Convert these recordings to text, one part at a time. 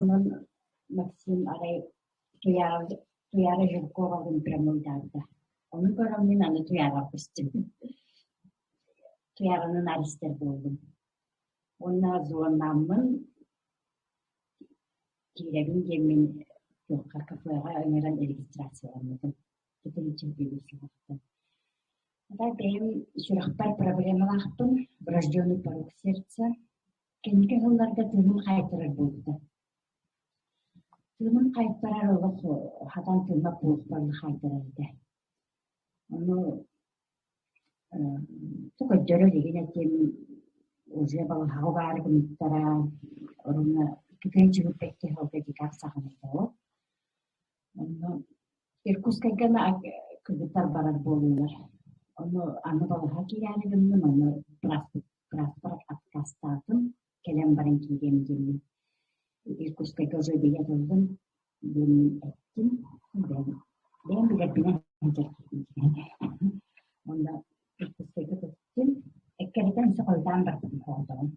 Онон Максим арай Туйаара, Туйаара Жирковалыын прямойдаабыта. Ону көрөн мин аны Туйаараҕа көстүм. Туйаараны наар истэр буоллум. Уонна звоннааммын киирэбин диэммин туохха кафеҕа ыҥыран регистрацияламмытым. Бэйэм сүрэхпэр проблемалаахпын, врожденный порок сердца. Кэнники сылларга тыыным хаайтарар буолбута. Тыыным хаайтарар олох хатан тыыммат буолуохпар хаайтарар этэ. Ону көрдөрөр игин этим уже балаһаҕа баары гыммыттара, оруна кытай чугуппэккэ сылга дьикаах саҕана ол. Онно Иркутскайга кыргыттар барар буоллулар. Ону аны балаһа киирээри гынным, ону бырааспар аккаастаатым, кэлэн баран киириэм диэммин. Иркутскайга уже билет ыллым диэн эттим. Бэйэм бэйэм билэрбинэн сылдьар киһибин. Онно Иркутскайга көттүм. Эккирэтэн өссө хойутаан барбытым хоҕотоҕум.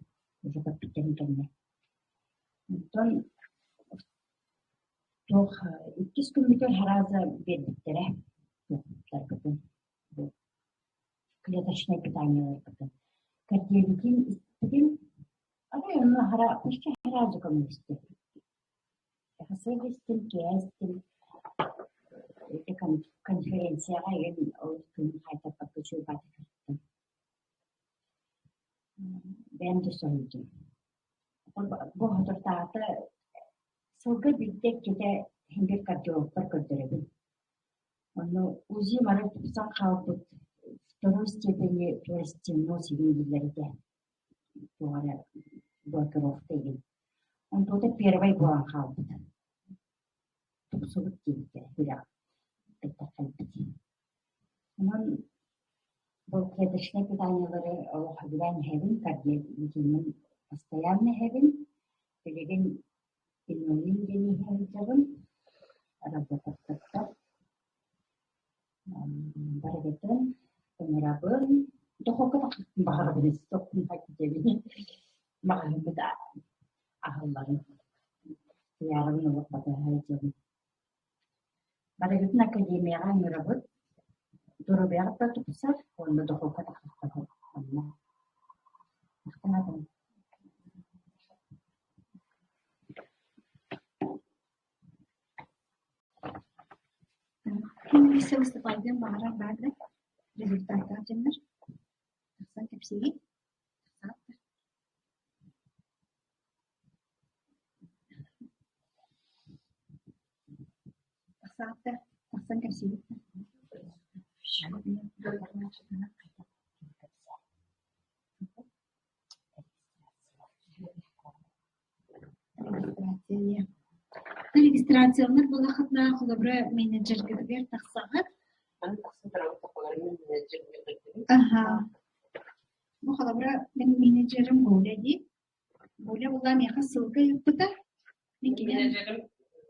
Уже көппүттэрин кэннэ. Онтон Туох иккис күммүтүгэр сразу биэрбиттэрэ туохтарбытын бу клеточнай питаниеларбытын. Кардиолитин испитим, арай онно хара почти сразу көмөлөстө. Истим, киэһэ истим ити конференцияҕа игин ол күн хаайтарбакка үчүгэй баҕайытык Бэйэм да соһуйдум. Бу соторутааҕыта сылга биирдэ иккитэ иһигэр кардиологпар көрдөрөбүн. Онно УЗИ бары тупсан хаалбыт второй степени пластиноз игин дииллэр этэ. Туох эрэ блокировка игин. Онтуота первай буолан хаалбыт. Тупсубут диэбиттэрэ сүрэҕим кытта кэлбит. Онон бу клеточнай питаниелары олох сөбүлээн иһэбин, кардиолитиммин постоянно иһэбин. Билигин пенолин диэн иһэ сылдьабын, работаттар барыгытын ыҥырабын. Духовка тахсыбын баҕарабын, диэбин. Маҕаһыыммыт аһылларын, туйаарабын олох батыһа сылдьабын. Барыгытын академияҕа ыҥырабыт, доруобуйаҕыт да тупсар уонна дохуокка тахсыаххыт онно. Махтанабын. Ким өссө выступайдыан баҕарар баар да результаттаах дьоннор тахсан кэпсиигин тахсааттар Тахсаатта, тахсан кэпсиибит. Регистрация. Регистрацияланар буоллаххытына, холобура, менеджергытыгар тахсаҕыт. Аха. Бу холобура, мин менеджерим Оля дии. Оля буолла миэхэ ссылка ыыппыта. Мин кини Менеджерим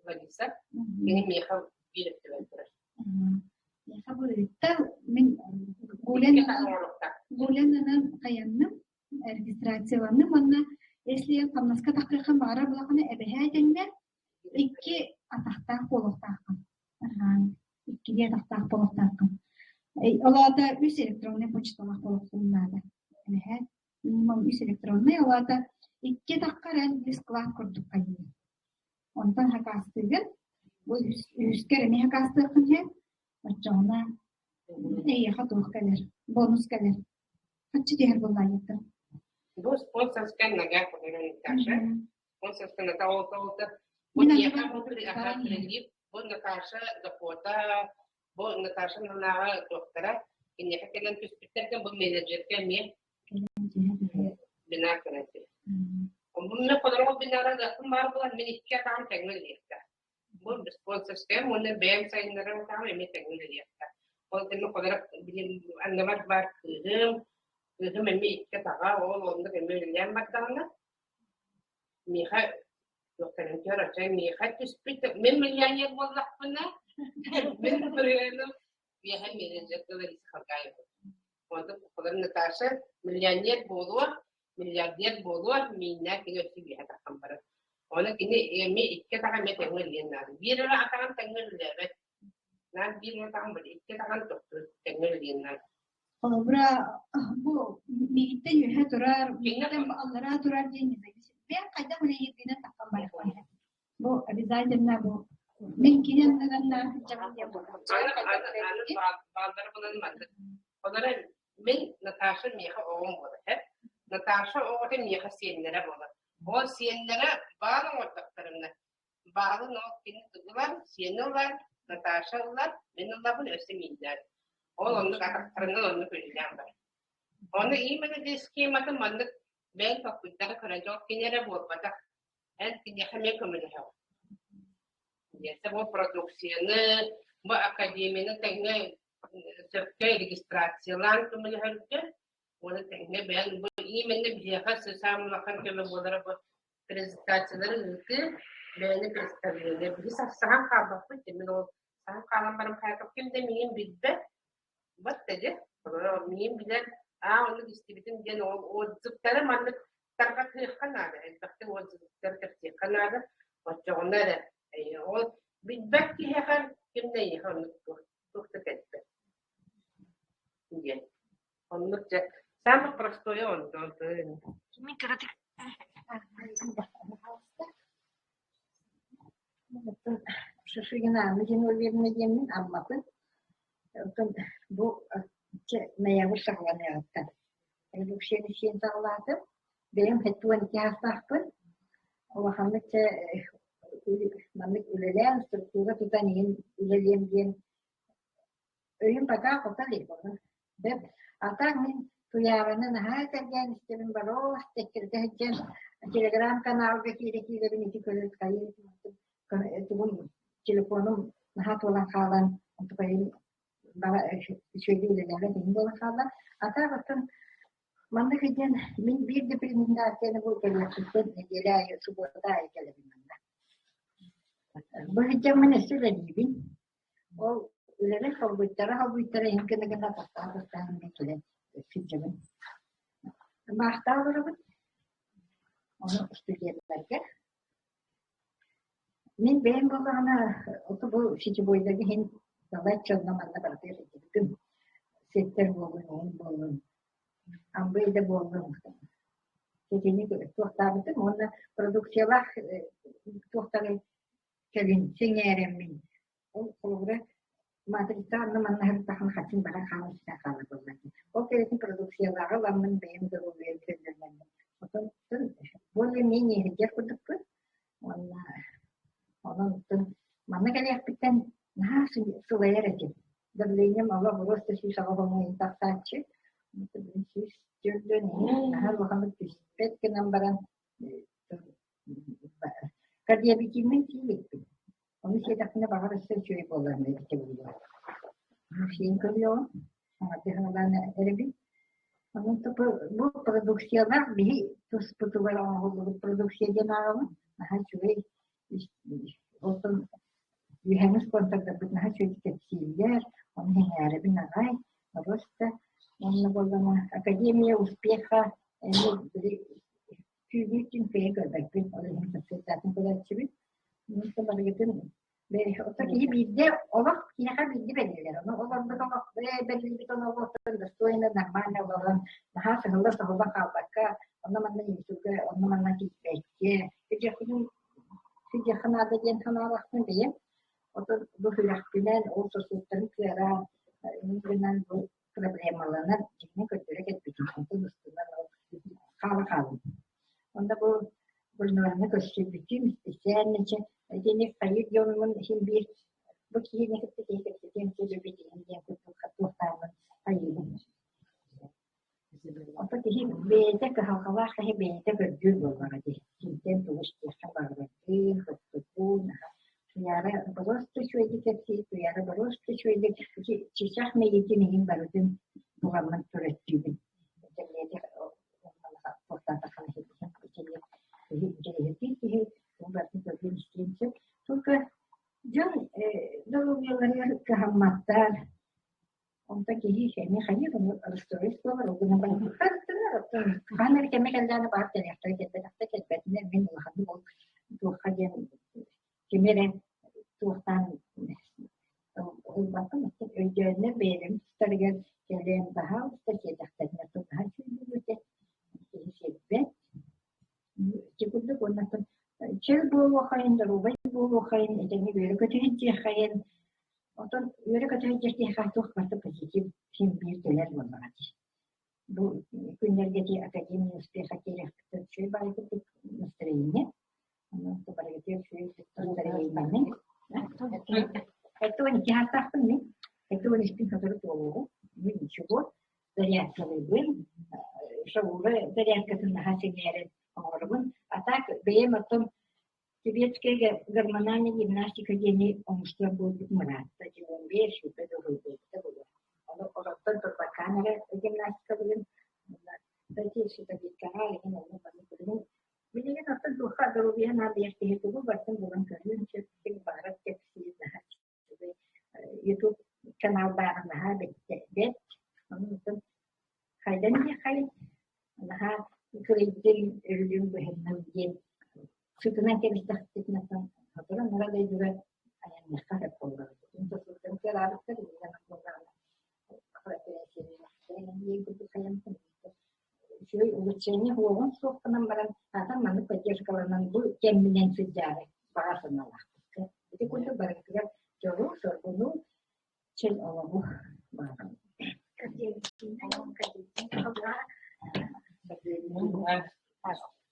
Лариса, кини миэхэ биир өттүбэр турар. Миэхэ бу ыытта. Мин Гулянынан хайанным, регистрацияланным уонна если хамнаска таххыаххын баҕарар буоллаххына эбэһээ этэннэ икки атахтаах буолуохтааххын. Иккилии атахтаах буолуохтааххын. Ол аата үс электроннай почталаах буолуоххун наада. Эбэһээ минимум үс электроннай, ол аата икки атахха эрэн үс склад курдук хайыыр. Онтон хакаастыыгын, бу үһүскэр эмиэ хакаастыаххын иһин, оччоҕуна эйиэхэ туох кэлэр, бонус кэлэр. Хаччы түһэр буоллаайыттан. Бу спонсорская нога которая Наташа. Спонсорская Наташа ол бу Мин миэхэ аныгы бу прилип, бу Наташа дохуота, бу Наташа Нанаҕа туохтара киниэхэ кэлэн түспүттэргэ бу менеджергэ эмиэ бинар кэлэн Онно холорол бинара атын баар буолан мин икки атаҕым тэҥҥэ үлэлиэхтээх. Бу спонсорскайым уонна бэйэм сайыннарар атаҕым эмиэ тэҥҥэ үлэлиэхтээх. Ол кэннэ холоро анныбар баар кыыһым, кыыһым эмиэ икки атаҕа, ол оннук эмиэ үлэлээн бардаҕына, миэхэ туохтарын оччо миэхэ түспүт, мин миллионер буоллахпына, мин бырыаным миэхэ менеджергэ Лариса Харгаева. Онтон холор Наташа миллионер буолуо, миллиардер буолуо, мииннээх кини өссө үөһэ тахсан барар. Ону кини эмиэ икки атаҕа эмиэ тэҥҥэ үлэлиэн наада. Биир эрэ атаҕын тэҥҥэ үлэлээбэт. Наар биир эрэ атаҕын икки атаҕын тохтуур тэҥҥэ үлэлиэн наада. Холобура, бу миигиттэн үөһэ турар, миигиттэн аллараа турар диэн независим. Бэйэҥ хайдах үлэлииргинэн таххан барыаххын. Бу обязательно бу мин кини анныгар сылдьабын диэн буолар. Аны аны аны бааллары булан маннык. Олора мин Наташа миэхэ оҕом буолар һэ. Наташа оҕото миэхэ сиэннэрэ буолар. Ол сиэннэрэ баал оҥордохторуна, баалын ол кини ылар, сиэнэ ылар, Наташа ылар, мин ылабын өссө мииннээр. Ол оннук атахтарынан оннук үлэлээн барар. Ону именно дии схематын маннык бэйэҥ толкуйдара көрөн, ол кини эрэ буолбатах. Эн киниэхэ эмиэ көмөлөһөҕүн. Диэсэ бу продукцияны, бу академияны тэҥҥэ сөпкө регистрациялаан көмөлөһөргө уонна тэҥҥэ бэйэҥ бу именно биһиэхэ саамай улахан көмө буолара бу презентациялары ыытыы, бэйэни представление. Биһи саһан хаалбаппыт, мин ол саһан хаалан баран хайатах ким да миигин билбэт, Бат дии, миин билэн, аа оннук истибитим диэн ол отзывтары маннык тарҕатыахха наада, элбэхтик отзывтары кэпсиэххэ наада. Оччоҕуна эрэ ол билбэт киһиэхэ ким да эйиэхэ оннук туох да кэлбэт диэн. Оннук дьэ самое простое онтон Мин кыратык Шишигина Анна Зиновьевна диэммин Амматын. Оттон бу ноябрь саҕаланыаҕыттан редукцияны сиэн саҕалаатым. Бэйэм 72 саастаахпын. Улаханнык чэ маннык үлэлээн, структура тутан иһин үлэлиэм диэн Өйүм пока хото илик онон. Бэрт. А так мин Туйаараны наһаа сэргээн истэбин боруос тэккирдэ сылдьан телеграм-каналга киирэ-киирэбин ити көрөр хайыы тугум телефонум наһаа туолан хаалан онтукайым бара үчүгэйдик үлэлээбэт иһин буолан хаалла. А так оттон маннык диэн мин биир да презентацияны бу кэлиэхпиттэн нэдиэлэ аайы субуота аайы кэлэбин манна. Бу сылдьаммын өссө үлэлиибин. Ол үлэбин холбуйтара-холбуйтара иһин гына-гына атахтаан-атахтаан эмиэ кэлэн сылдьабын. Маахтаах олоробут. Ону студеннарга. Мин бэйэм буоллаҕына, ото бу сетевойдарга иһин балачча онно-манна барытыгар сылдьыбытым. Сеттер буоллун, уһун буоллун, амбый да буоллун. Итини туохтаабытым уонна продукциялаах туохтары кэлин сэҥээрэммин ол холобура матрица онно манна сырыттаххына хаччым баран хаалан сүтэн хаалар буоллаҕа Ол кэлэтин продукциялааҕы ыламмын бэйэм доруобуйам көннөрүнэммин отон более-менее иһирдьэр курдукпун уонна онон манна кэлиэхпиттэн наһаа сылайар этим. Давлением олох просто 180 тахсааччы. 104 наһаа улаханнык түспэт гынан баран Кардиобитиммин тиийбиппин. Ону сиэтэхпинэ баҕар өссө үчүгэй буоллаҕына эбитэ буолуо. Сиэн көрүөҕүм, саҥардыы саҥалаан эрэбин. Онон бу продукциялаах биһи туспутугар оҥоһуллубут продукция диэн ааҕабын. Наһаа үчүгэй. Оттон үөһээҥҥи спонсордарбыт наһаа үчүгэйдик кэпсииллэр, ону сэҥээрэбин аҕай. Просто уонна буоллаҕына Академия успеха эмиэ били Түүнү кыайа көрбөппүн, ол иһин сарсыардаатын көрөөччүбүн. Барыгытын Ото киһи биирдэ олох киһиэхэ биирдэ бэриллэр. Ону олорбут олох бэриллибит олоҕуттан достойно нормально олорон наһаа сыһылла-соһулла хаалбакка онно-манна инсульга онно-манна тиийбэккэ сылдьыахха наада диэн санаалаахпын бэйэм. Отон бу сүрэхпинэн ол сосудтарын кыараан гынан бу проблемаланан дьиҥҥэ көрдөрө кэлбитим. Онтон устунан ол хаала хаалым. Онно бу Гульнараны көрсүбүтүм, специально итини хайыыр дьонмун иһин биир бу киһини кытта киһи кэпсэтиэм сөбүбүт иһин диэн курдук туохтааммын хайыыбын. Ото киһи бэйэтэ кыһалҕалаах киһи бэйэтэ көрдүүр буоллаҕа дии. Кимтэн тугу истиэххэ баҕарбытын, хоппутун, Туйаара боруоста үчүгэйдик кэпсиир, Туйаара боруоста үчүгэйдик чычах мэйиитин иһин барытын буҕаммын көрөттүүбүн. Киһи барытын көрдүөн истиэн сөп. Только дьон доруобуйаларыгар кыһамматтар, Онтон киһи эмиэ хайыыр ону расстройство буолар, ол гынан баран хаһан эрэ кэмэ кэллэҕинэ баар кэлиэхтэрэ, кэлбэтэхтэр кэлбэтинэр мин улаханнык ол Туохха диэн кими эрэ туохтаан ылбакка өйдөөннөр бэйэлэрин тустарыгар кэлэн баһаалыста сиэтэхтэринэ тутаһа сүүрдүбүтэ киһи сирбэт. Ити курдук уонна чөл буолуоххайын, доруобай буолуоххайын, этэҥҥэ үөрэ-көтө сылдьыаххайын. Оттон үөрэ-көтө сылдьар киһиэхэ туох барыта позитив син биир кэлэр буоллаҕа дии. Бу күннэргэ ити Академия успеха киириэхпиттэн үчүгэй баҕайы курдук настроение. Онон барыгытыгар үчүгэй настроениены. 72 саастаахпын мин. 73 сотору туолуоҕум. Мин ничего. Зарядкалыыбын. Шаура зарядкатын наһаа сэҥээрэн оҥоробун. А так бэйэм оттон Тибетская гормональная гимнастика диэни оҥостор буолбут мыраатта 15 сүүрбэ доруобуйата буолуо. Ону олортон турбаккаан эрэ гимнастикалыгын кстати, световикаҕа игин онно маннык билигин билигин оттон туохха доруобуйа наадыйар киһи тугу барытын булан көрүөн сөп, ким баҕарар кэпсиир наһаа үчүгэй YouTube канал баара наһаа бэрт. Онон хайдан диэххэй наһаа кырыйдым, өллүм, быһынным диэн сытынан кэбистэхпитинэ сотору нара дойдуга айанныахха сөп буоллаҕа. Сосудтан кыараабыттар, иннинэн буоллаҕына үчүгэй улучшение уоҕун суох гынан баран, аатан маннык поддержкаланан бу кэмминэн сылдьаары баҕа санаалаахпыт. Ити курдук барытыгар дьолу, соргуну, чөл олоҕу баҕарабын.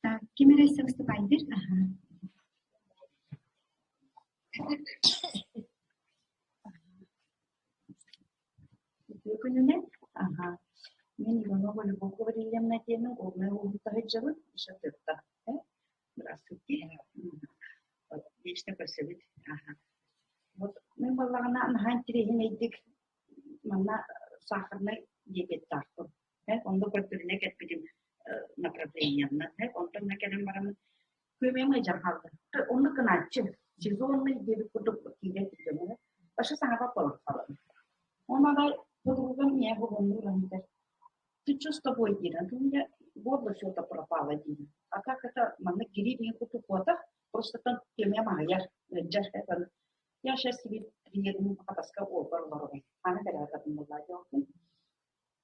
Так, ким эрэ выступайдыр? Ага. Үтүө күнүнэн. Аха. Мин Иванова Любовь Гаврильевна диэммин Горнай улууһуттан сылдьабын. Ишатыттан. Здравствуйте. Вечно көрсөбүт. Аха. Вот мин буоллаҕына наһаа интэриэһинэйдик манна сахарнай диабеттаахпын. Онно көрдөрүнэ кэлбитим направлениеннан. Онтон кэлэн баран күөмэйим ыалдьан хаалла. Оннук гынааччы сезонный диэбит курдук киирэн түргэнэ. Баша саҥарбат буолан хаалабын. Уонна арай подругам ийэ буолуоннуур ыһыытар. Ты что с тобой диир? У меня горло что-то пропало диир. А как это маннык кирип иһин курдук буотах, просто там күөмэйим аһыйар, ыалдьар. Я сейчас себе приеду Хатаска уолбар олоробун. Аны кэлээбэтим буоллаа диэбиппин.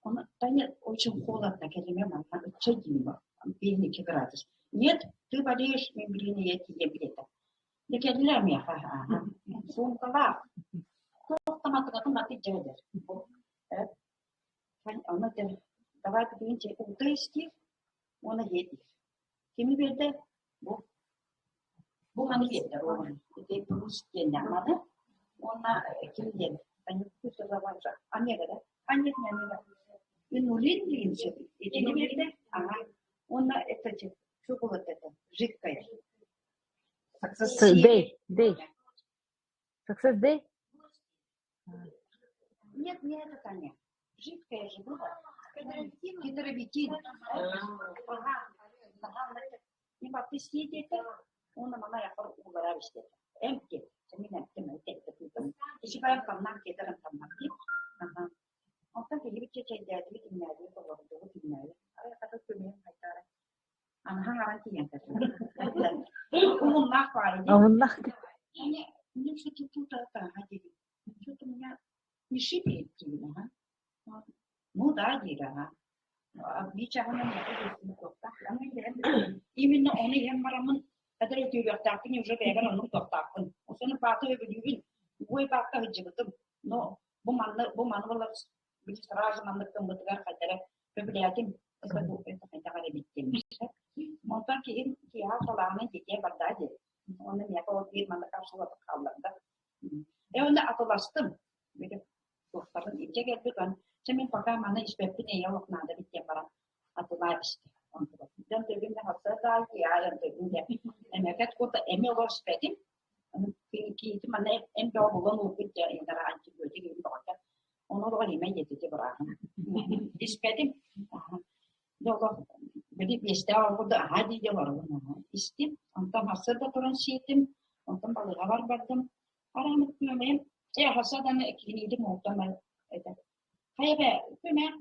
Ону Таня очень холодно кэлимэ манна ычча дима 52 градус. Нет, ты болеешь, мен билигин ийэ тиийэн билэтэ. Дьэ кэллэ миэхэ ааһа. Суумкалаах. Туох да матыгатын баты дьэдэр. Ону этэр, давай билигин чэй уута истиир уонна иһиэтиир. Кими биэрдэ? Бу. Бу маны биэрдэ уонна ити плюс диэннээх маны. Уонна ким диэн? Омега да? А нет, не омега. Инулин диэн сөп. Итини биэрдэ. Ага. Уонна это что было это? Жидкое. Success Day. Day. Success Day? Нет, не это, Таня. Жидкое же было. Кедровитин. Ага. Не бапписти диэтэ уонна мана айахпар ууллараар истиэтэ. Эмп диэт. Мин эмтим эт Ичибаев хамнаах диэтэр хамнаах диэн. Аха. Онтон киһибит чэ чэйдээтибит, иҥнээдибит, олордубут, иҥнээбит. Арай хата күнүһүн хайдара анаһан аран тиийэн кэллим. Умуннаах баайы дии. Умуннаах. Мне что-то тут это, ага, диибин. Что-то у меня не шипит диибин, ага. Ну да, диир, ага. Именно ону иһэн бараммын эдэр өтүүрүөхтээхпин уже бэйэбэр оннук туохтаахпын. Осону бааты өбүлүүбүн, уой баакка сылдьыбытым. Но бу манны бу маны буолар били сразу маннык гыммытыгар хайдара өбүлээтим. Это хайдах эрэ эбит Онтон киһим киэһэ алталааҕынан дьиэтигэр барда диэн. Уонна миэхэ ол биир маннык капсулата хаалларда. Э уонна атыластым. Туохтарын илдьэ кэлбит он чэ мин пока маны испэппин эйэ олох наада эбит диэн баран атылаа истэ онтубут. Дьон төбүн да хапсар даа төбүн де эмэкэт кута эми олор испэтим. Киһитим манна эм бөҕө булан уурбут дьэ интара антибиотик иһин бөҕөтө. Ону олоҕор имэ диэтити бырааһын. Испэтим. Дьэ олох били биэстээх оҕо аһаа дии дии олоробун истим. Онтон хасыр да туран сиэтим. Онтон балыыһабар бардым. Араамыт күөмэйим ээ хаса даҕаны кииниитим уһуктан этэ хайа бэ күөмэйим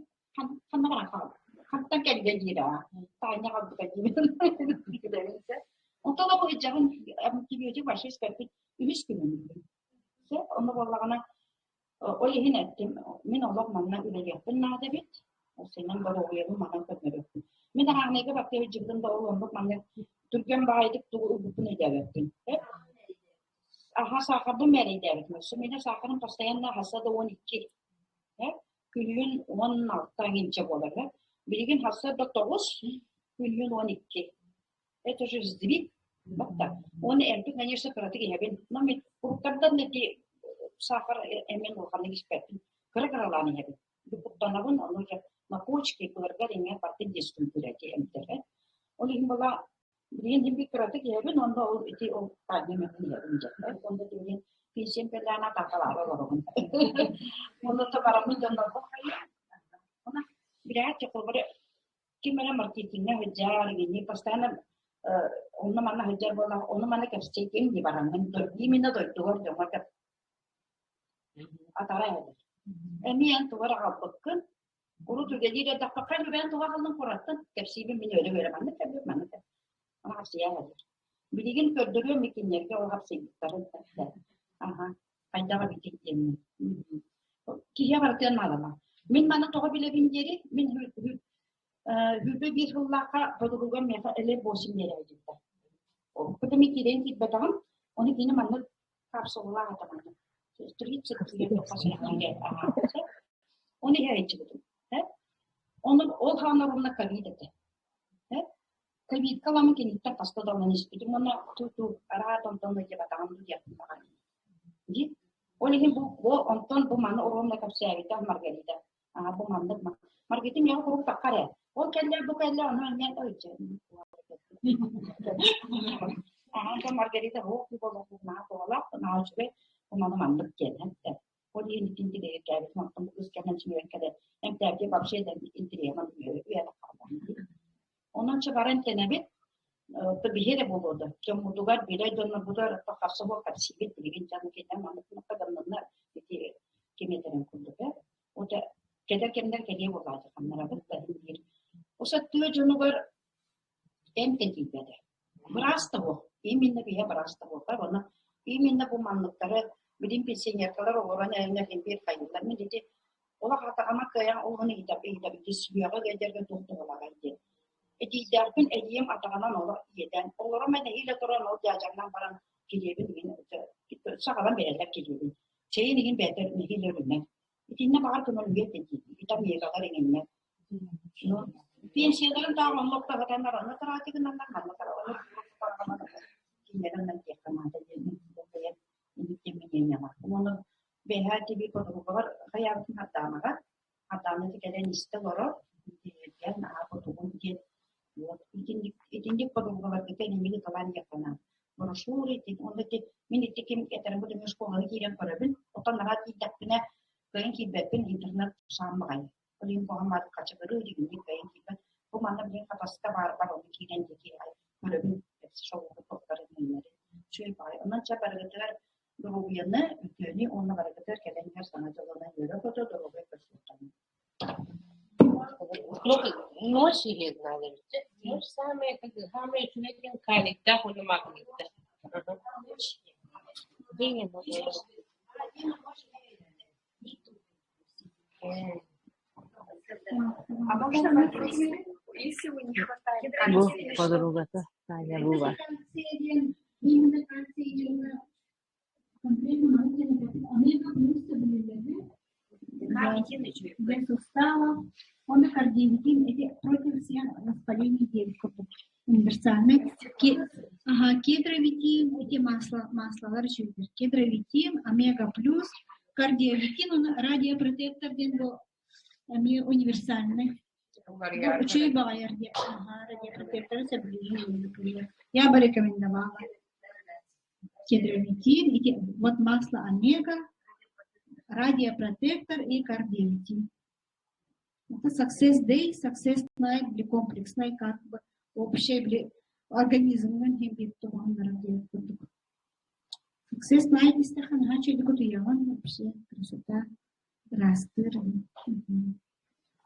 ханна баран хаалла хантан кэллэ диир аа Таня хаалбыта диибин күлэбин Онтон бу ыдьаҕын антибиотик вообще испэппит үһүс күнүм бүгүн. Сөп, онно буоллаҕына ол иһин эттим, мин олох манна үлэлиэхпин наада эбит. Синэн доруобуйабын манан көннөрүөхпүн. Мин араанайга баттыы сылдьыбытым да ол оннук манна түргэн баҕайытык тугу ылбыппын өйдөөбөппүн. Аха саахарбын мээрэйдээбитим. Өссө миэнэ саахарым постоянно хасса да 12. Күнүһүн 16 инчэ буолар. Билигин хасса да 9, күнүһүн 12. Это же сдвиг. Вот так. Уонна эмпи, конечно, кыратык иһэбин. Но мен уруктардан эти сахар эмин улаханнык испэппин. Кыра-кыралаан иһэбин. Куттанабын, ону же на почке кыларгар иҥэ бартын дискультура эти эмтэрэ. Ол иһин была билигин димби кыратык иһэбин, онно ол ити ол таанньа мен иһэбин дьэ. Онно билигин пенсиям кэллэҕинэ атаакалаары олоробун. Онно то бараммын дьоннорбун хайа. Она билээт холбары ким эрэ маркетиҥҥа сылдьар, игини постоянно онно-манна сылдьар буоллах, ону-маны кэпсиэ дии бараҥҥын именно дойдугар дьоҥҥо кэп атара эбит. Эмиэ эн тугу эрэ аҕалбыккын, урут үлэлиир эрдэххэ хай бэйэн тугу аҕаллыҥ кураттын, кэпсиибин мин үөрэ-үөрэ маннык кэбиһэр, маннык кэбиһэр. Аны хапсыйа эбит. Билигин көрдөрүөм кинилэргэ ол хапсыйбыттарын Аха, хайдах эбитий диэммин. Киһи барытыан наадалаах. Мин маны тоҕо билэбин диэри, мин Сүүрбэ биир сыллаахха подругам миэхэ эле восемь биэрээбитэ. Потом киирэн киирбэтэҕим, ону кини маннык капсулалаах этэ маннык. 30 Оны иһээччибитим. Оны ол хаанарымна ковид этэ. Ковидка ламы киниттэн хаста да ылан испитим уонна ту-ту араат онтон ыйдьабатаҕым диэхпин баҕар. Дии. Ол иһин бу, бу онтон бу маны оруомна кэпсээбитэ Маргарита. Аа бу маннык Маргарита миэхэ куруук таххар ээ. Ол кэллэ бу кэллэ ону эмиэ ой дьэ. Аа онтон Маргарита һуох буолуох наһаа туһалаах, наһаа үчүгэй, бу маны маннык диэн эттэ. Ол иһин итин тириэргээбитим, оттон бу кыыс кэлэн сүмүрэн кэлэн эмтээбитэ вообще да интириэһим үөрэ хаалбатым. Онон чэ баран тэнэбит, биһи эрэ буолуо да, дьоммутугар, билэр дьоннорбутугар харса суох кэпсиибит, билигин дьон кинилэр маннык гыннаннар ити ким этэрин курдук ээ. Ота кэлэр кэмнэр кэлиэ буолааччы ханнарабыт да биир. Оса тыа дьонугар эмп да тиийбэтэ. Быраас да суох. Именно биһэ быраас да суох. Онно именно бу манныктары билим пенсионеркалар олорон эрэннэр биир хайыылар. Мин ити Олох атаҕыма кыайан олоһун ыйытабын сүһүөҕэ ыалдьарга туох туһалааҕый диэн. Эдьиийдээхпин эдьиийим атаҕынан олох иэтэн, олорум нэһиилэ туран ол дьаадьаҥнан баран килиэбин иһин саҕалан бэрэллэр килиэбин. Чэйин иһин бэйэтэ нэһиилэ өрүнэр. Итиннэ баҕар көҥүллүө этэ дии. Итам мегалар иҥиннэр. Пенсияларын таах оннук таһытаннар онно тараати гыналлар, манна тараҕалар кинилэрин диэххэ наада диэн инник Уонна Бэйэһээ тиби подругалар хайаабытын Ардаанаҕа, Ардаана ити кэлэн истэ олорор, диэн аа хотугум диэн вот итинник итинник подругаларгыта энимиги талаан диэххэ брошюры ити онно ити мин ити ким этэрин бу школаҕа киирэн көрөбүн, оттон наһаа киирдэхпинэ кыайан киирбэппин интернет саам баҕайы. Ол иһин куһаҕан хачыгырыы дигинник кыайан киирбэт. Бу манна билигин Хатаска баар бар ону киирэн диэки көрөбүн шоуга туохтарын иҥнэри. Үчүгэй баҕайы. Онон чэ барыгытыгар Доруобуйаны, үтүөнү уонна барыгытыгар кэлэн иһэр Саҥа дьылынан үөрэ-көтө доруобай көрсүөххэ. Ночь иһит надо ведь. Ночь самое, как самое үчүгэй диэн калийдаах уонна магнийдаах. День и ночь. А можно вопрос? Если вы не хватает Бу подругата Таня Буба. Именно Для суставов, он кардиовитин, эти против всех воспалений диэбит курдук. Универсальный. Ага, кедровитин, эти масла, маслалар үчүгдэр. Кедровитин, омега плюс, кардиовитин, он радиопротектор диэн бу эмиэ универсальный. Үчүгэй баҕайар диэн. Ага, радиопротекторы сөбүлүүрүн Я бы рекомендовала. Кедровитин, вот масло омега, радиопротектор и кардиовитин. Это Success Day, Success Night били комплекснай как бы общий били организмҥын иһин биир туһаннара диэн курдук. Success Night истэххэ наһаа үчүгэйдик утуйаҕын вообще красота ыраастыыр.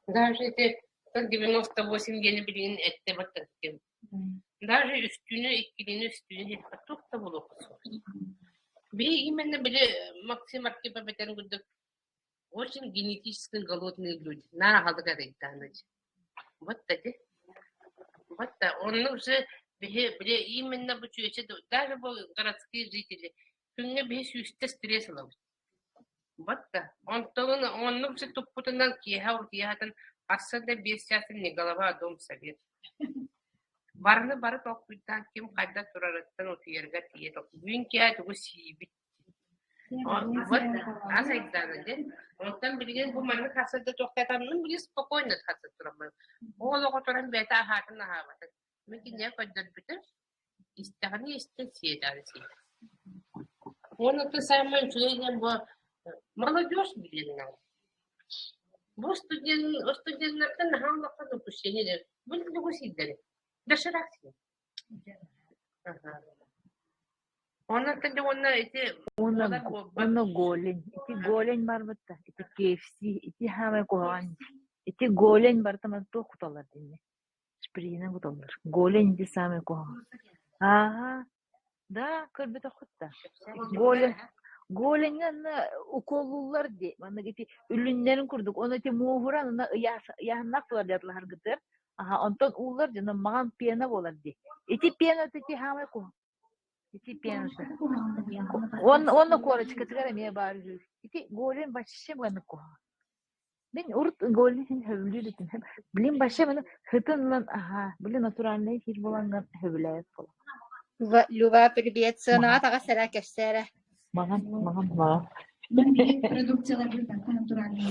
Даже эти 98 диэни билигин эттэ баттаттым. Даже үстүүнү, иккилиини, үстүүнү иһиэххэ туох да буолуохха суох. Биһи именно били Максим Архипов этэн курдук очень генетически голодные люди. Наар аҕалык арыйдаанныч. Вот таки. Вот да. Онно уже биһи били именно бу чүөчэ даже бу городские жители күҥҥэ биһи сүүстэ стресс ылабыт. Вот да. Онтон оннук же туппутунан киэһэ утуйаһатын сарсыарда 5 чаастан не голова, а дом совет. Барыны бары толкуйдаан ким хайдах турарыттан утуйарга тиийэ бүгүн киэһэ тугу сиибит Вот ас айдаана диэн. Онтон билигин бу маннык сарсыарда туохтаатаммын билигин спокойно сарсыарда тураммын. Ол оҕо туран бэйэтэ аһаатын аһаабатын. Мин киниэхэ көрдөрбүтүм, истэҕинэ истэн сиэтэҕинэ сиэтэ. Уонна то самое үчүгэй диэн бу молодежь билигин Бу студент студеннартан наһаа улахан упущение диэн. Бу тугу сииллэрий? Доширак сиир. Онон уонна ити Уонна буолар буолбат. уонна голень. Ити голень барбыт да, ити KFC, ити саамай куһаҕан. Ити голень барыта манна туох куталлар диэннэ? Шпринэ куталлар. Голень ити саамай куһаҕан. Ааһа, да, көрбөтөххүт да. Голень Голеньҥа онно уколлууллар дии. Маннык ити үлүннэрин курдук. Ону ити мууһуран онно ыйааһыннаах буолар дии атлаһаргытыгар. Аха, онтон ууллар дьоно маҕан пена буолар дии. Ити пената ити саамай куһаҕан. Ити пената. Уонна уонна корочкатыгар эмиэ баар үһү. Ити голень вообще маннык куһаҕан. Мин урут голень иһин сөбүлүүр этим. Билин вообще маны сытын ылан аһаа, били натуральный эфир буолаҥҥын сөбүлээбэт буолаҕын. Люба, привет. Сыанаҕа Маҕан, таҕыс эрэ, кэпсээ эрэ. маҕан, маҕан, маҕан. Продукцияларбыт барыта натуральные.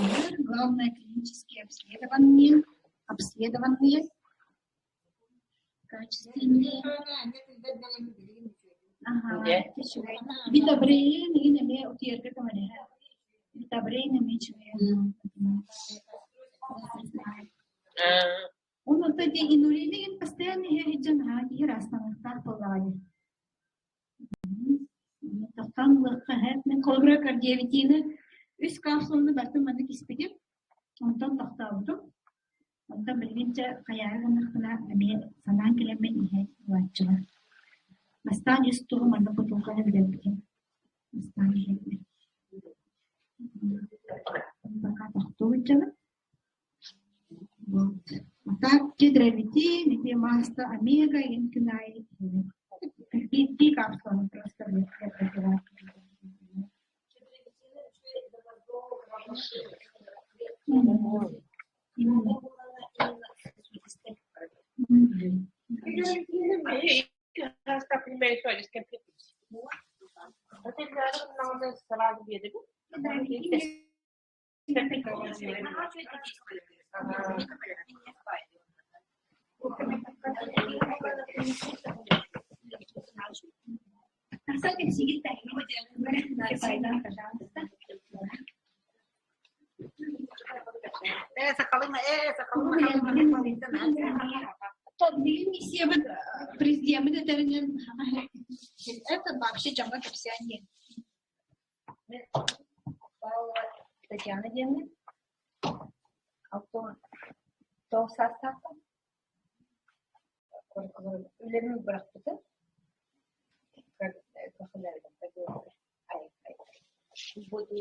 Главное клинические обследования, обследованные, качественные. Ага, үчүгэй. Витабрейн игин эмиэ утуйарга көмөлөһөр. Витабрейн эмиэ үчүгэй. Онон ити инулины игин постоянно иһэ сылдьан аһаа киһи ыраастаныахтаах буоллаҕа дии. Тохтоон ылыахха эһэ. Мин холобура кардиовитины үс капсуланы барытын маннык испитим. Онтон тохтообутум. Онтон билигин дьэ хайаары гыннахпына эмиэ санаан кэлэммин иһэ ылааччылар. Бастаан үс туһу маннык бутулканы билэрбитим. Бастаан иһэрбин. Пока тохтуу сылдьабын. Вот. А так кедровитин, ити масло омега, игин аайы биирдии капсуланы просто Билим миссиябыт президеммит этэринэн это вообще дьоҥҥо кэпсээн диэн. Павлова Татьяна диэммин. Алтан тоҕус саастаахпын. Үлэбин бырахпытым. Буду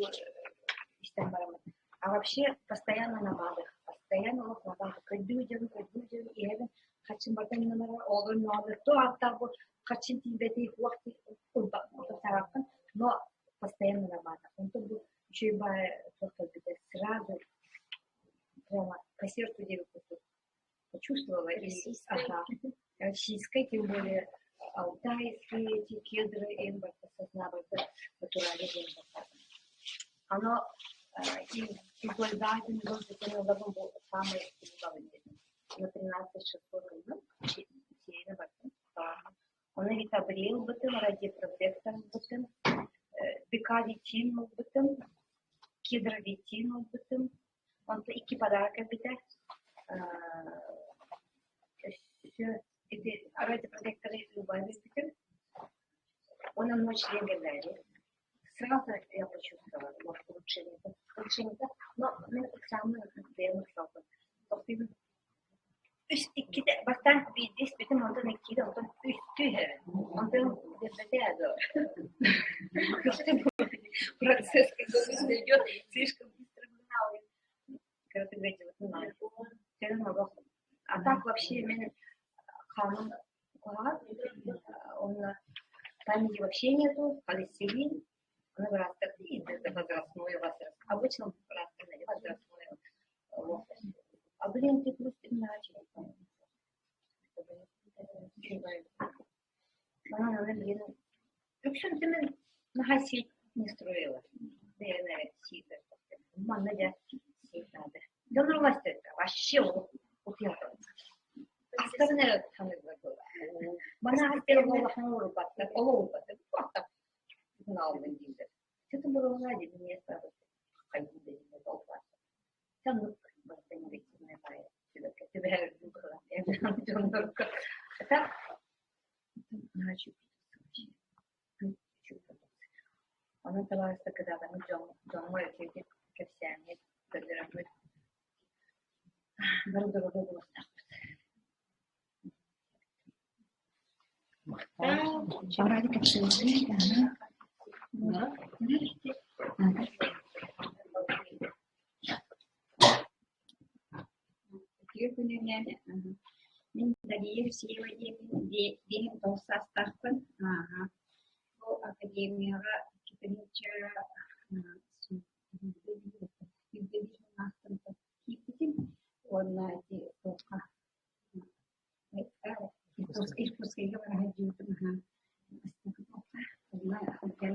истэн бараммын. А вообще постоянно на БАДах, постоянно олох на БАДах. Көрдүү дьон, көрдүү дьон иһэбин хаччым бартан номера оҕолор номер то ааттаах бу хаччын тиийбэтий хуах саҕаппын, но постоянно на БАДах. Онтон бу үчүгэй баайы туох кэлбитэ сразу прямо по сердцу диэбит курдук почувствовала. И, ага, российская, тем более алтайские эти кедры, эмбарта, сосна, натуральный Оно и излагательный был самый на 13 600 Оны витабрил бытым, радиопротектор бытым, бикавитин бытым, кедровитин бытым. Онто икки подарок кэлбитэ. Өссө ити радиопротекторы любая биэрбитим. Уонна ночь диэн кэллээри. Сразу я почувствовала, может, улучшение. Улучшение, но мин ыксааммын бэйэм ыксалбын. Тохтуйбун. Үс Иккитэ бастаан биирдэ испитим, онтон иккитэ, онтон үстүү иһэбин. Онтон билбэтэ дуо? Процесс, когда быстро идет, слишком быстро гнал. Кыратык ыалдьыбытым Төрүм олох. А так вообще мин хааным куһаҕан, уонна памяти вообще нету, холестерин, аны быраастар возрастной возраст. Обычно быраастар возрастной А блин, ты плюс 13. Манан блин, үксүн түмэн наһаа сеть не строила. Наверное, сеть Манна дьэ сеть надо. Дьоннор власть вообще утуйаллар. Астарын эрэ саныыллар буолла. Манна астер олоххун уурбаттар, олох уурбаттар. Туохтан албын дииллэр. Что-то было диэн мне сразу хайыы диэн толкуйдаатым. Соннук барыта негативная баайа түбэһэр дьоннорго. Это Онон табаарыстар кытаатаммыт дьоҥҥо үчүгэйдик кэпсээммит, көрдөрөммүт бары доруобай буолуохтаахпыт. Ради кэпсээбит Үтүө күнүнэн мин Дария Евсеева диэммин 59 саастаахпын. Бу академияҕа икки киирбитим уонна ити туохха Иркутскайга бара сылдьыбытым аһаа бастакы туохха онно сылдьан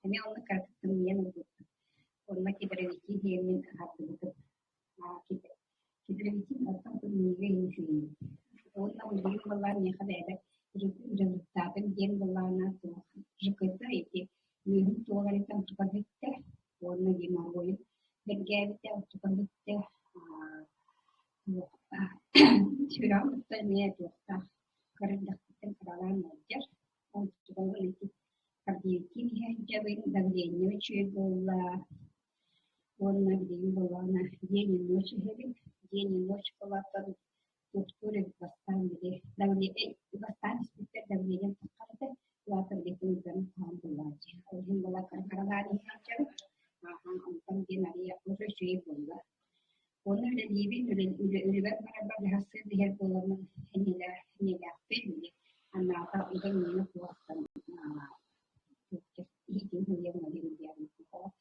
эмиэ онно кыратык тымныйан ылбыппын. Онно кедровики диэммин аһардыбытым. Кедровикин оттон тымныыга иһин үчүгэйбит. Уонна билигин буоллаҕына миэхэ бэйэбэр результатым диэн буоллаҕына туох ЖКТ ити үөһүм туоларыттан тута бүттэ уонна геморройум бэргээбитэ тута бүттэ сүрэҕим кытта эмиэ туохтаах кыра эрдэхпиттэн кыралаан ыалдьар. Онтукабын ити кардиотин иһээччэбин, давление үчүгэй буолла уонна билигин буоллаҕына день и ночь иһэбин. День и ночь буолааттан туохтуур эбит бастаан били давление бастаан испиттэр давлением таххар этэ, улаата билигин ыытарын хаһан буоллааччы. Ол иһин буолла кыра-кыралаан иһээччэбин. Ааһан онтон диэн арыйа уже үчүгэй буолла. Уонна үлэлиибин, үлэбэр барарбар дьаһалсыыр иһэр буоламмын сэниэлээхпин, анаата ыга миэнэ суохтан иһитин сылдьан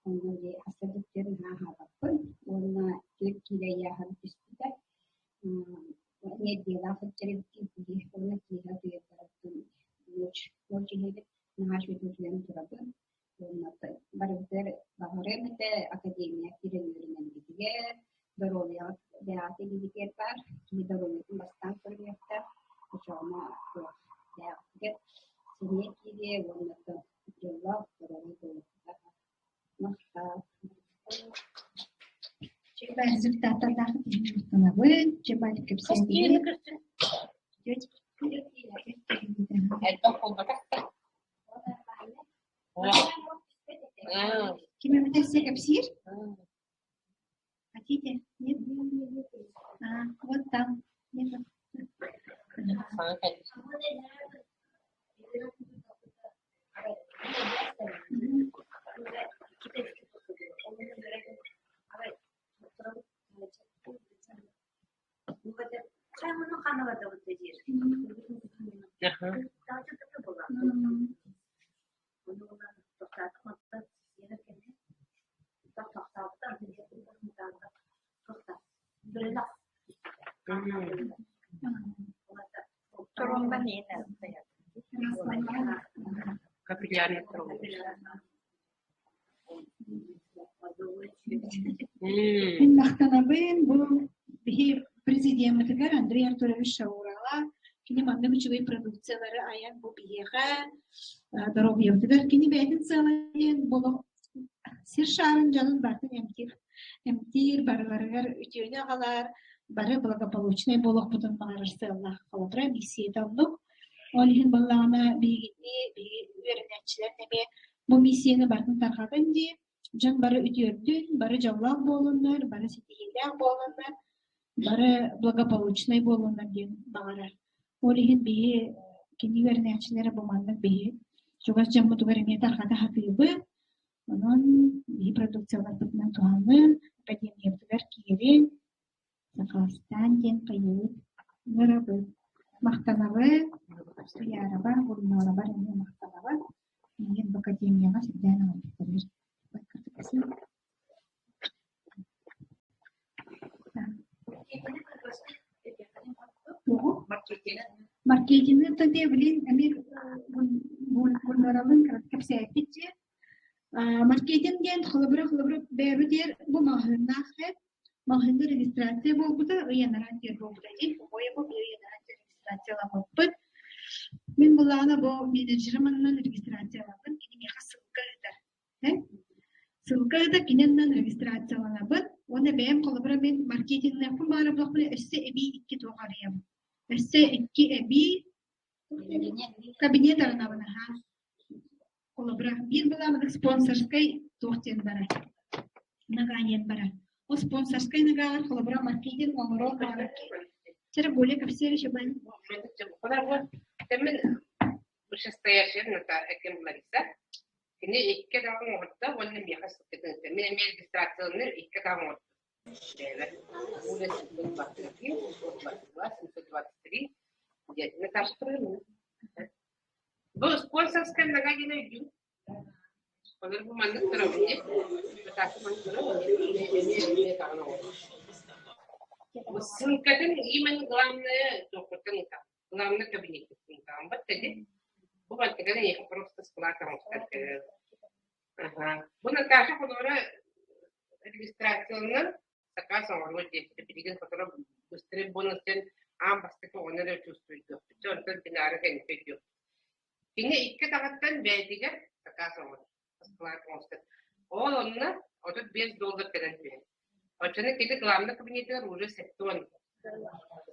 Онно хасса да наһаа аһаабаппын уонна 4 киилэ ыйааһын түспүтэ. Нэдиэлэҕэ сылдьар эбиккин киһи уонна киэһэ утуйарбар ночь ночь иһэбин, наһаа үчүгэйдик утуйан турабын. Уонна барыбытыгар баҕарыам этэ академия киирэн үөрэнэргитигэр, доруобуйаҕыт бэйэҕит илиигитигэр баар, киһи доруобуйатын бастаан көрүнүөхтээх, оччоҕуна туох бэйэҕитигэр сэниэ киириэ уонна дьоллоох доруобай буолуохтаах. Махтал. Результаттардаах махтанабын. Чебаев кэпсээнигин. Элбэх буолбатах да. Ким эбитэ кэпсиир? Хотите? Нет? А, вот там. Нет. Саҥа кэлбит. Капиллярный тромбоз. Мин махтанабын бу биһи президеммитигэр Андрей Артурович Шаураҕа кини маннык үчүгэй продукциялары айан бу биһиэхэ доруобуйабытыгар кини бэйэтин сыалайын болох сир шаарын дьонун барытын эмтиир эмтиир барыларыгар үтүөнү аҕалар бары благополучнай буолуохпутун баҕарар сыаллаах холобура миссията оннук ол иһин буоллаҕына биһигини биһиги үөрэнээччилэр эмиэ бу миссияны барытын тарҕатан дии дьон бары үтүөрдүн, бары дьоллоох буолуннар, бары ситиһиилээх буолуннар. Бары благополучнай буоллуннар диэн баҕарар. Ол иһин биһи кини үөрэнээччилэрэ бу маннык биһи чугас дьоммутугар эмиэ тарҕата сатыыбыт. Онон биһи продукцияларбытынан туһаныы, академиябытыгар киириҥ, Сахаластаан диэн хайыыбыт ыҥырабыт. Махтанабыт, Туйаарабар, Гульнарабар эмиэ махтанабыт. Миигин бу академияҕа сирдээн аҕалбыттарыгар. Тугу? Маркетины тэтэ билин эмиэ Гульнаралыын кэпсээппит дии. Маркетинг диэн холобура холобура бэйэбитигэр бу маҕаһыыннаах эт Маҕаһыыҥҥа регистрация буолбута, ый анараа диэн буолбута дии, по-моему, ый анараа диэн регистрацияламмыппыт. Мин былаана бу менеджерим аннынан регистрацияламмын, кини миэхэ ссылка ыытар. Ссылка ыыта кини аннынан регистрацияланабын уонна бэйэм холобура мин маркетинныахпын баҕарар буоллахпына өссө эбии икки туох арыйабын. Өссө икки эбии кабинет арынабын аһаа. Холобура, биир былааммытык спонсорскай туох диэн барар, нога диэн барар. Ол спонсорскай ногалар холобура маркетинг оҥорор баҕарар Чера более кэпсиэр бан. Мин вышестоящая Наталья Лариса. Кини икки даҕаны оҥордо уонна миэхэ сыппытын Мин эмиэ регистрацияланыр икки даҕаны оҥордум. Улица 23, 22, 723. Наташа Бу спонсорскай нога диэн өйдүүр. Олор бу маннык турабын дии. Наташа маннык турабын эмиэ эмиэ даҕаны оҥорор. Ссылкатын именно главное туохпуттан ыытаҕын. Главное кабинеттан ыытаҕын. Бат ди. Бу бантыган эйиэхэ просто склад оҥостор Ага. Бу Наташа холобура регистрацияланан сакаас оҥоруо диэбитэ. Билигин сотору быстрый бонус диэн аан бастакы оҕону эрэ чувствуйдуохпут. Чэ, онтон бинары кэнники өйдүөхпүт. Кини икки атаҕыттан бэйэтигэр сакаас оҥорор, склад оҥостор. Ол онно 35 доллар кэлэн түһэр. Оччону кини главный кабинетыгар уже 70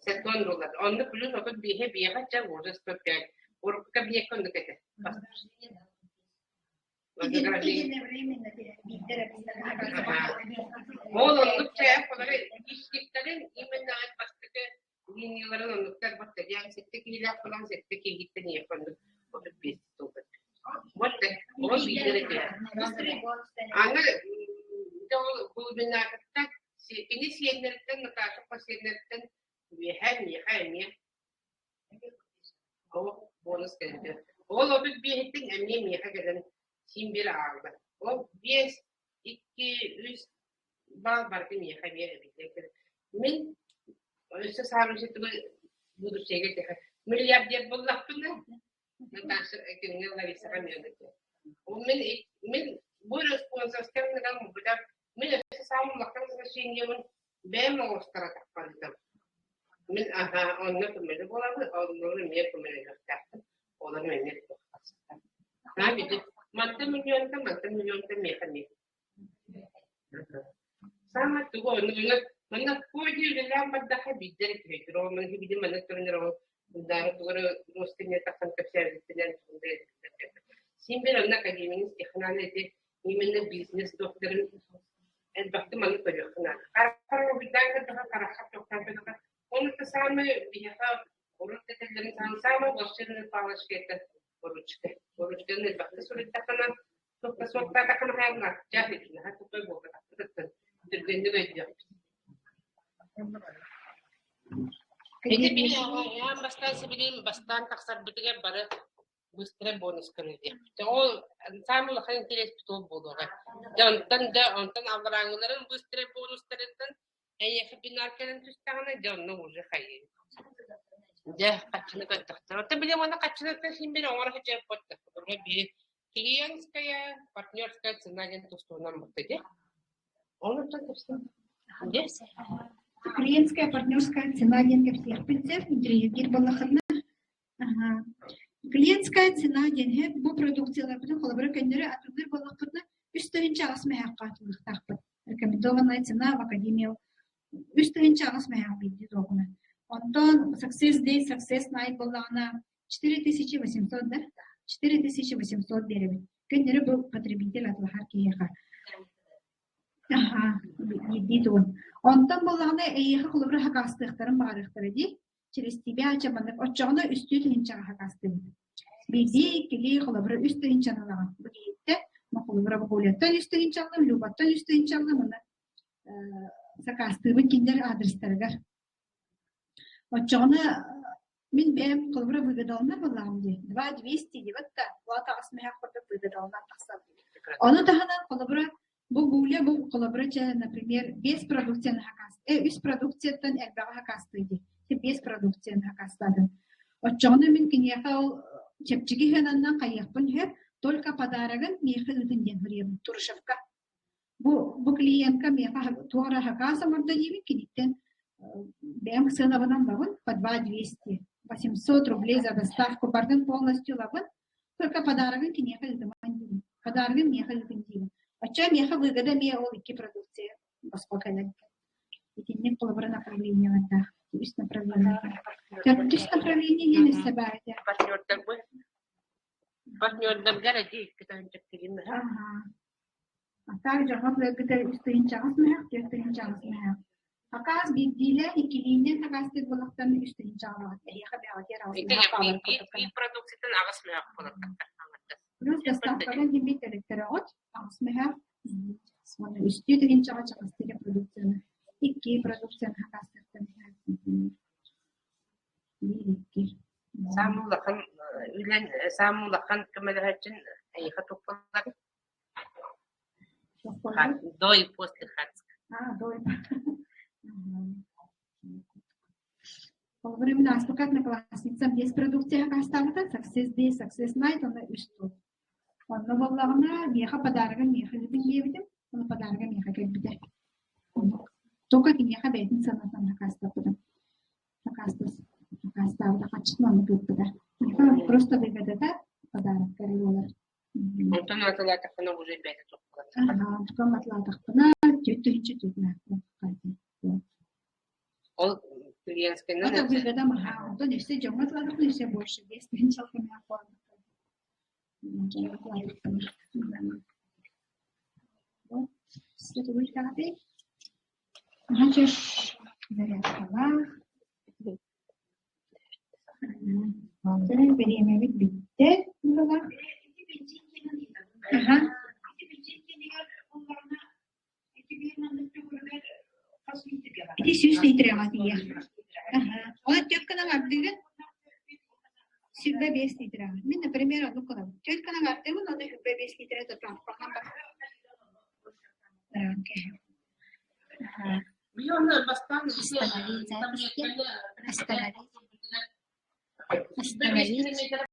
70 доллар. Онно плюс 35 биэҕэ чэ уже 105. Урукку кабинекка оннук этэ. Ол оннук чэ холоро личниктэрин именно бастакы линияларын оннуктар баттадиан сэттэ киһилээх буолан сэттэ киһиттэн ийэхэ оннук 35 доллар. Вот ол биирдэр этэ. Аны ол глубинатыттан кини сиэннэриттэн Наташа сиэннэриттэн үөһэ миэхэ эмиэ Ол бонус кэлбит. Ол 35-иттэн эмиэ миэхэ кэлэн син биир аҕалла. Ол биэс, икки, үс баал барыта миэхэ эмиэ эбиллэн Мин өссө саамай будущега тэхэ миллиардер буоллахпына Наташа кинини Ларисаҕа эмиэ Ол мин мин бу спонсорскай мин өссө саамай улахан значениебын бэйэм оҥостор атахпарытым. Мин аһаа онно көмөлө буолабын, оннугу эмиэ көмөлөһүөхтээхпин, олору эмиэ туохтаахтар. Аа били мантан миллионтан, мантан миллионтан миэхэ эмиэ. Саамай тугу онно манна коди үлэлээн бардахха биирдэ эрэ түһэйдир. Ол манна билим манна туран ол Дары тугары Ростине тахсан кэпсээбиттинэн Син бир онно академияны технаны эти именно бизнес докторын элбэхтик маннык көрүөххэ наада. Харахтар уһуйдаан көрдөхө, харахха тохтоон көрдөхө, он это самое биһиэхэ урут этэллэрин самое волшебная палочка это ручка. Ручканы элбэхтик суруйдаххына, туохха суоттаатаххына хаалла, дьэ, наһаа тупой буолбатахпытыттан түргэнник өйдүөхпүт. Ити били аан бастаан сибилигин бастаан тахсарбытыгар бары быстро бонус көрүллүөхпүт. Ол саамай улахан интэриэспит ол буолуоҕа. Дьэ онтон да онтон алларааҥҥыларын быстро бонустарыттан эйиэхэ бинар кэлэн түстэҕинэ дьэ онно уже хайыы. Дьэ хаччыны көрдөхтөр. Оттон били уонна хаччыныттан син били оҥоро сылдьар буолтар. Биир клиентская, партнерская цена диэн тустуунан бутта дии. Онуттан кэпсиэм. Дьэ. Клиентская партнерская цена диэн кэпсиэхпин сөп, интэриэһиргиир буоллаххына. Аха. Клиентская цена диэн иһэ бу продукцияларбытын холобура көннөрү атыылыыр буоллахпытына 3 8 мөһөөххө атыылыахтаахпыт. Рекомендованная цена в Академии 3 8 мөһөөх биирдии туоҕуна. Онтон Success Day, Success Night буоллаҕына 4800 да? 4800 биэрэбит. Көннөрү бу потребитель атылаһар киһиэхэ. Аһаа, биирдии тугун. Онтон буоллаҕына эйиэхэ холобура хакаастыахтарын баҕарыахтара дии. Через тебя чэ маннык оччоҕуна үстүү тыһыынчаҕа хакаастыыбыт. Биирдии, иккилии холобура үс тыһыынчаны ылаҕын. Бу киһиттэн, холобура Коляттан үс тыһыынча ыллым, Любаттан үс тыһыынча ыллым, уонна сакаастыыбын кинилэр адрестарыгар. Оччоҕуна мин бэйэм холобура выгодаланар буоллаҕым дии. 2 200 диэбэт да, улаат аҕыс мөһөөх курдук выгодаланан тахсар. Ону таһынан холобура бу Гуля бу холобура чэ, например, биэс продукцияны хакаас, үс продукцияттан элбэҕи хакаастыы дии. Биэс продукцияны хакаастаатым. Оччоҕуна мин киниэхэ ол чэпчэки сыананан хайыахпын сөп, только подарогын миэхэ ыытын диэн суруйабын Турышевка. Бу клиентка миэхэ туох эрэ хакаас оҥордо диибин, киниттэн бэйэм сыанабынан ылабын по 2 200, 800 рублей за доставку бардын полностью ылабын, только подарогын киниэхэ ыытыман диибин, подарогын миэхэ ыытын диибин. Оччо миэхэ выгода эмиэ ол икки продукция босхо кэлэр. Итинник холобура направлениелардаах. Үс направление. Төрдүс направление диэн өссө баар этэ. Партнердарбы партнердаргар эти икки тыһыынча килим А так дьоҥҥо быаргыта үс тыһыынча аҕыс мөһөх, түөрт тыһыынча аҕыс мөһөх. Хакаас биирдиилээн, иккилиинэн хакаастыыр буоллахтарына үс тыһыынча аҕалаҕыт. Эһиэхэ бэҕэтиэр аҕыс Ити мөһөх хаалар биир курдук биир продукциятын аҕыс мөһөх буолар Плюс доставканан диэн төлөттөрөҕүт аҕыс мөһөх. Уонна үстүү тыһыынчаҕа чаҕастыыр продукцияны икки продукцияны хакаастыахтан биир икки. Саамай улахан үлэн саамай улахан көмөлөһөөччүн эйиэхэ туппаллар До и после Хацка. А, до и Во времена ааспыкка одноклассницам биэс продукция хакаастаабыта Success Day, Success Night уонна үс тыл. Онно буоллаҕына миэхэ подарогын миэхэ ыытын диэбитим, ону подарога миэхэ кэлбитэ. Только киниэхэ бэйэтин сыанатынан хакаастаппытым. Хакаастаабыта хаччытын оннук ыыппыта. Миэхэ просто выгодата подарок эрэ буолар. Онтон атылаатахпына уже бэйэтэ туппулар. Онтукам атылаатахпына түөрт тыһыынча түөрт Ол клиентскайынан Это выгода маха. Онтон өссө дьоҥҥо атылаатахпына өссө больше 5 тыһыынча Вот. Значит, зарядкалаах. Онтон бириэмэбит бүттэ быһыылаах. Аха. Ити сүүс литрэҕэ тиийэр. Аха. Ол түөрт гынан ардыгын 25 литрэҕэ. Мин, например, оннук гынабын. Түөрт гынан ардыбын, уонна 25 литрэ транспортынан Остановить записи. Остановить. Остановить.